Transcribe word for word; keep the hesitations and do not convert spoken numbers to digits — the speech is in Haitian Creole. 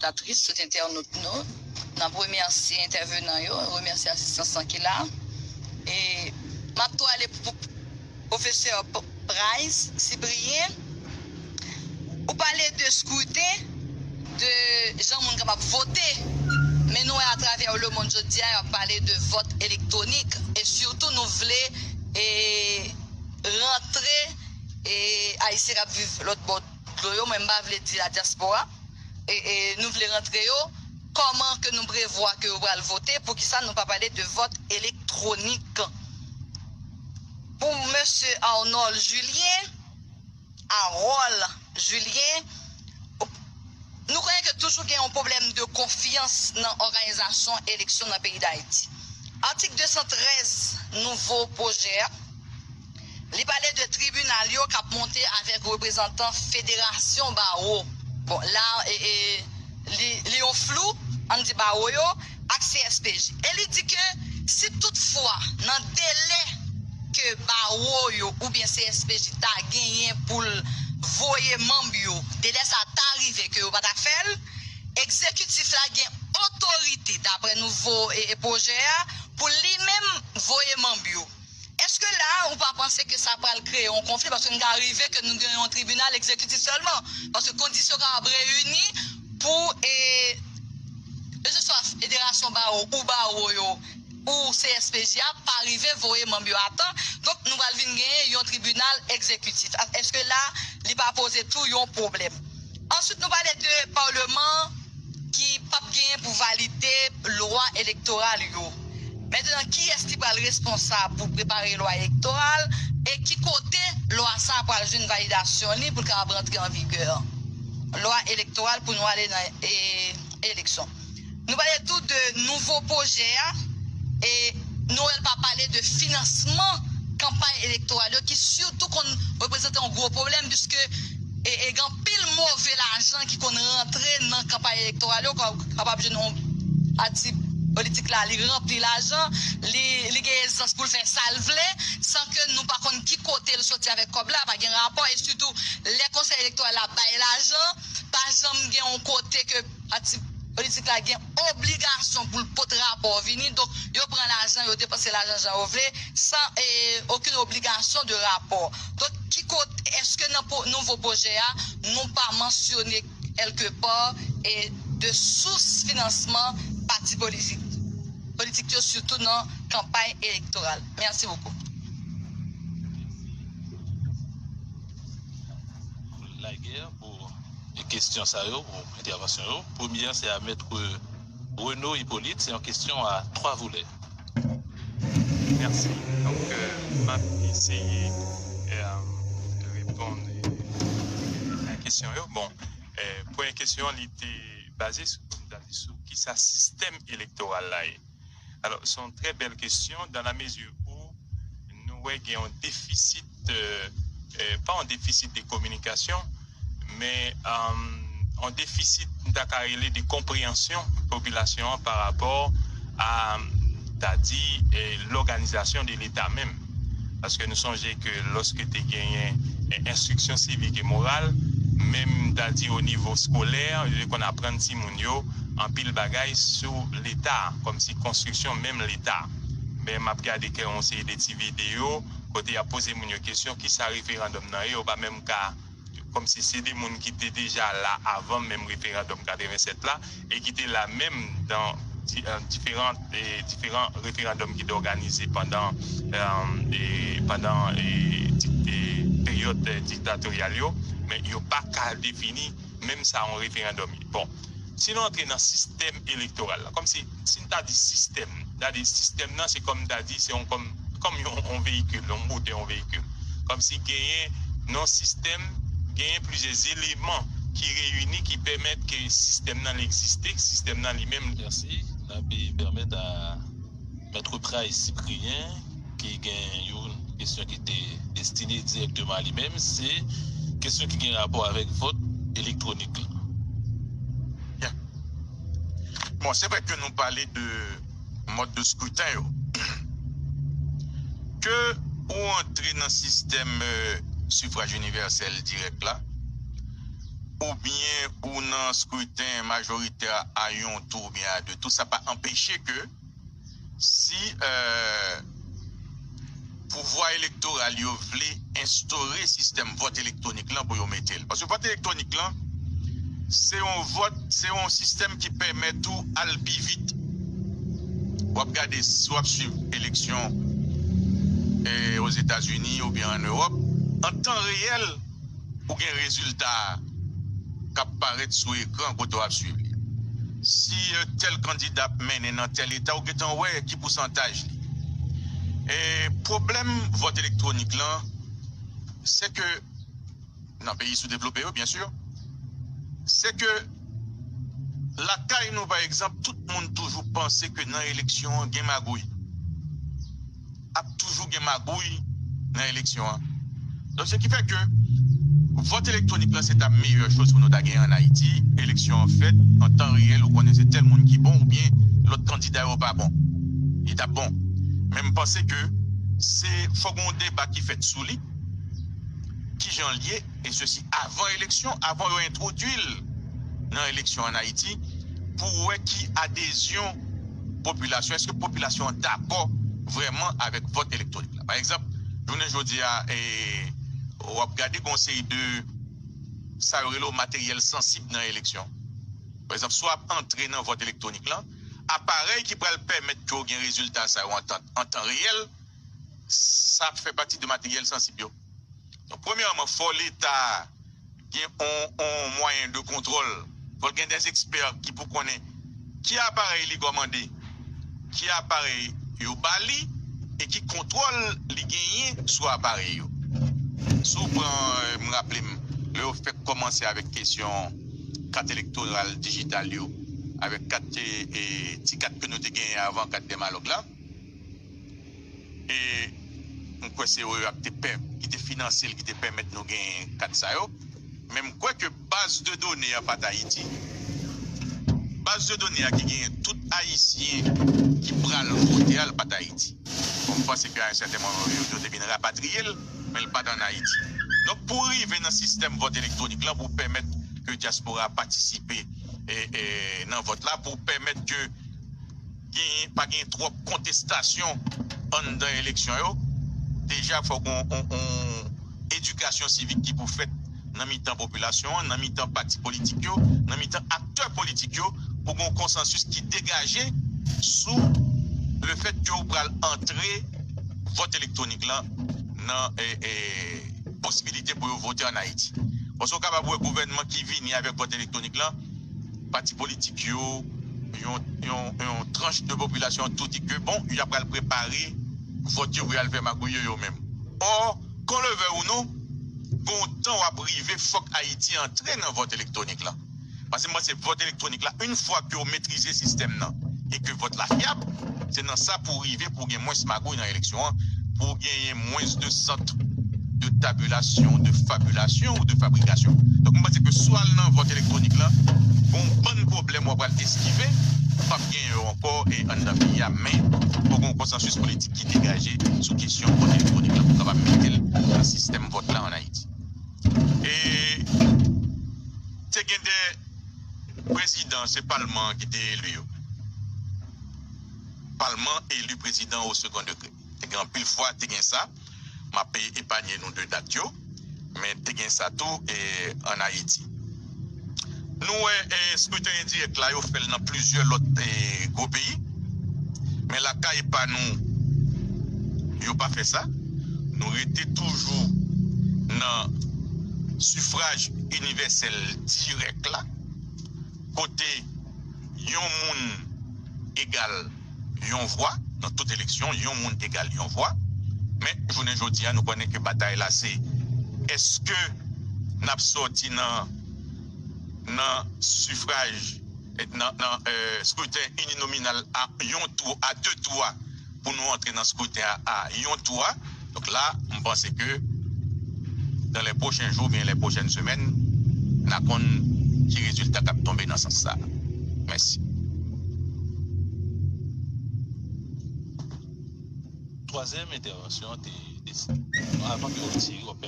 Latris, tout entènot nou. N ap remèsye entèvenan yo, remèsye asistans lan ki la. E m ap tou ale pou pwofesè Price Cyprien. Ou pale de scrutin, de jan moun kapab vote. Men nou wè atravè lemonn jodi a, y ap pale de vòt elektwonik. E sitou, nou vle e, rantre e, Ayisyen k ap viv lòt bò dlo yo. Mwen, m pa vle di ladyaspora. E, e nou vle rantre yo, kòman ke nou prevwa ke yo pral vote, poukisa nou pa pale de vòt elektwonik? Pou mesye Arnold Julien, Harold Julien, nou konnen ke toujou gen yon pwoblèm de konfyans nan òganizasyon eleksyon nan peyi Dayiti. Atik de san trèz nouvo pwojè a, li pale de tribinal yo k ap monte avèk reprezantan federasyon bawo. Bon, la, e, e, li, li yon flou, ann di bawo yo, ak C S P J. E li di ke si toutfwa, nan delè ke bawo yo oubyen C S P J ta genyen pou l voye manm yo, delè sa ta rive ke yo pa ta fè l, egzekitif la gen otorite, daprè nouvo e, e pwojè a, pou li menm voye manm yo. Èske la a, ou pa panse ke sa pral kreye yon konfli? Paske n ka rive ke nou gen yon tribinal egzekitif sèlman. Paske kondisyon kapab reyini pou, e, keseswa federasyon bawo ou bawo yo, ou C S P J a pa rive voye manm yo a tan. Donk, nou pral vin genyen yon tribinal egzekitif. Èske la, li pa poze tou yon pwoblèm? Answit, nou pale de palman ki p ap genyen pou valide lwa elektoral yo. Mentnan, kiyès ki pral responsab pou prepare lwa elektoral e ki kote lwa sa a pral jwenn validasyon li pou l kapab rantre an vigè? Lwa elektoral pou nou ale nan e, eleksyon. Nou pale tou de nouvo pwojè a, e nou wè l pa pale de finansman kanpay elektoral yo, ki sitou konn reprezante yon gwo pwoblèm, piske e, e gen anpil move lajan ki konn rantre nan kanpay elektoral yo, ka-, kapab jwenn yon pati politik la, li ranpli lajan, li, li gen ezans pou l fè sa l vle, san ke nou pa konn ki kote l soti avèk kòb la, pa gen rapò, e sitou, lè konsèy elektoral la bay lajan, pa janm gen yon kote ke pati politik la gen obligasyon pou l pot rapò vini. Donk, yo pran lajan, yo depanse lajan jan yo vle, san, e, okenn obligasyon de rapò. Donk, ki kote, èske nan po-, nouvo pwojè a, nou pa mansyone kèlkepa, e, de sous finansman pati politik, politik yo, sitou nan kanpay elektoral? Mèsi bokou. Lagè pou kesyon sa yo, pou entèvansyon yo. Premyè, se a Mèt Renaud Hippolyte, se yon kesyon a twa volè. Mèsi. Donk, euh, m ap eseye, euh, reponn, euh, a kesyon yo. Bon, euh, premyè kesyon, li te baze sou, sou kisa sistèm elektoral la ye. Alò, se yon trè bèl kesyon, dans la mesure où nou wè gen yon defisit, euh, euh, pa yon defisit de kominikasyon, men, euh, yon defisit, m ta ka rele de konpreyansyon popilasyon an pa rapò a, m ta di, euh, lòganizasyon de Leta menm. Paske nou sonje ke lòske te genyen, eh, enstriksyon sivik e moral, menm, m ta di, o nivo skolè, yo te konn aprann timoun yo anpil bagay sou Leta, kòmsi konstriksyon menm Leta. Men m ap gade kè yon seri de ti videyo, kote y ap poze moun yo kesyon, kisa referandòm nan ye, yo pa menm ka, kòmsi se de moun ki te deja la avan menm referandòm katrevennsèt la, e ki te la menm dan di-, eh, diferan, eh, diferan referandòm ki te òganize pandan, eh, eh, pandan, eh, di-, eh, peryòd, eh, diktatoryal yo, men yo pa ka defini menm sa yon referandòm ye. Bon, si nou antre nan sistèm elektoral la, kòmsi, si n ta di sistèm, n ta di sistèm nan, se kòm n ta di, se yon, kòm, kòm yon, yon veyikil, yon motè yon veyikil. Kòmsi genyen, nan sistèm, genyen plizyè eleman ki reyini, ki pèmèt ke sistèm nan egziste, sistèm nan li menm. Mèsi. N ap pèmèt a Mèt Price Cyprien, ki gen yon kesyon ki te destine dirèkteman a li menm, se kesyon ki gen rapò avèk vòt elektwonik la. Byen. Bon, se vrè ke nou pale de mòd de scrutin yo. Ke ou antre nan sistèm, euh, sifraj inivèsèl dirèk la, oubyen ou nan skriten majoritè a yon tou oubyen a de tou, sa pa anpeche ke si, euh, pouvwa elektoral yo vle enstore sistèm vòt elektwonik lan pou yo mete l. Paske vòt elektwonik lan, se yon vòt, se yon sistèm ki pèmèt ou al pi vit. W ap gade, si w ap swiv eleksyon, eh, Ozetazini oubyen ann Ewòp, an tan reyèl, ou gen rezilta a k ap parèt sou ekran kote w ap swiv li. Si, eh, tèl kandida ap mennen nan tèl eta, ou gentan wè ki pousantaj li. E pwoblèm vòt elektwonik lan, se ke, nan peyi soudevlope yo, byen si, se ke lakay nou, pa egzanp, tout moun toujou panse ke nan eleksyon an gen magouy. Ap toujou gen magouy nan eleksyon an. Donk, se ki fè ke vòt elektwonik lan se ta meyè choz pou nou ta genyen ann Ayiti. Eleksyon an fèt an tan reyèl, ou konnen se tèl moun ki bon oubyen lòt kandida yo pa bon. Li t ap bon. Men m panse ke se, fò gen yon deba ki fèt sou li, kijan l ye, e sesi avan eleksyon, avan yo entwodui l nan eleksyon ann Ayiti, pou wè ki adezyon popilasyon, èske popilasyon an dakò vrèman avèk vòt elektwonik la. Pa egzanp, jounen jodi a, e, w ap gade gon seri de sa yo rele w materyèl sansib nan eleksyon. Pa egzanp, si w ap antre nan vòt elektwonik lan, aparèy ki pral pèmèt ke w gen rezilta sa yo an tan, an tan reyèl, sa ap fè pati de materyèl sansib yo. Donk, premyèman, fò Leta gen on, on mwayen de kontwòl. Fò l gen dè ekspè ki pou konnen ki aparèy li kòmande, ki aparèy yo ba li, e ki kontwòl li genyen sou aparèy yo. Si w pran, eh, m raple m, lè yo fèk kòmanse avèk kesyon kat elektoral dijital yo, avèk kat, eh, eh, ti kat ke nou te genyen avan, kat dèmalòg la, e m kwè se OEA ki te pè-, ki te finanse l, ki te pèmèt nou genyen kat sa yo. Men m kwè ke baz de done a pa t Ayiti. Baz de done a ki genyen tout Ayisyen ki pral vote a, l pa t Ayiti. Bon, m panse ke a yon sèten moman, yo, yo te vin rapatriye l, men l pa t ann Ayiti. Donk, pou rive nan sistèm vòt elektwonik lan, pou pèmèt ke dyaspora a patisipe, e, e, nan vòt la, pou pèmèt ke genyen, pa genyen twòp kontestasyon anndan eleksyon yo. Deja, fòk yon, yon, yon edikasyon sivik ki pou fèt nan mitan popilasyon an, nan mitan pati politik yo, nan mitan aktè politik yo, pou gen yon konsansis ki degaje sou lefèt ke w pral antre vòt elektwonik lan nan, e, e, posibilite pou yo vote ann Ayiti. Paske w kapab wè gouvènman ki vini avèk vòt elektwonik lan, pati politik yo, yon, yon, yon tranch de popilasyon tou di ke, bon, y ap pral prepare vòt yo pou y al fè magouy yo, yo menm. Ò, qu'on le veuille ou non, gon tan w ap rive, fòk Ayiti antre nan vòt elektwonik lan. Paske m panse vòt elektwonik la, yon fwa ke w metrize sistèm nan e ke vòt la fyab, se nan sa pou w rive pou w gen mwens magouy nan eleksyon an, pou w genyen mwens de sant de tabilasyon, de fabilasyon ou de fabrikasyon. Donk, m panse ke si w al nan vòt elektwonik lan, gon bann pwoblèm w ap pral eskive, p ap genyen yo ankò e anndan peyi a, men fò gen yon konsansis politik ki degaje sou kesyon vòt elektwonik lan pou kapab mete l nan sistèm vòt la ann Ayiti. E te gen de prezidan, se palman an ki te eli yo. Palman eli prezidan o segon degre. Te gen anpil fwa, te gen sa. M ap epanye nou de dat yo, men te gen sa tou, e, ann Ayiti. Nou wè, e, skriten endirèk la, yo fè l nan plizyè lòt, e, gwo peyi. Men lakay pa nou, yo pa fè sa. Nou rete toujou nan sifraj inivèsèl dirèk la, kote yon moun egal yon vwa nan tout eleksyon, yon moun egal yon vwa. Men, jounen jodi a, nou konnen ke batay la se, èske n ap sòti nan, nan sifraj, nan, nan, eh, skriten ininominal a yon tou, a de tou a, pou nou antre nan skriten a, a yon tou a. Donk la, m panse ke dans les prochains jours oubyen les prochaines semaines, n a konn ki rezilta k ap tonbe nan sans sa a. Mèsi. Twazyèm entèvansyon an te, te, avan ke w retire, w ap pèmèt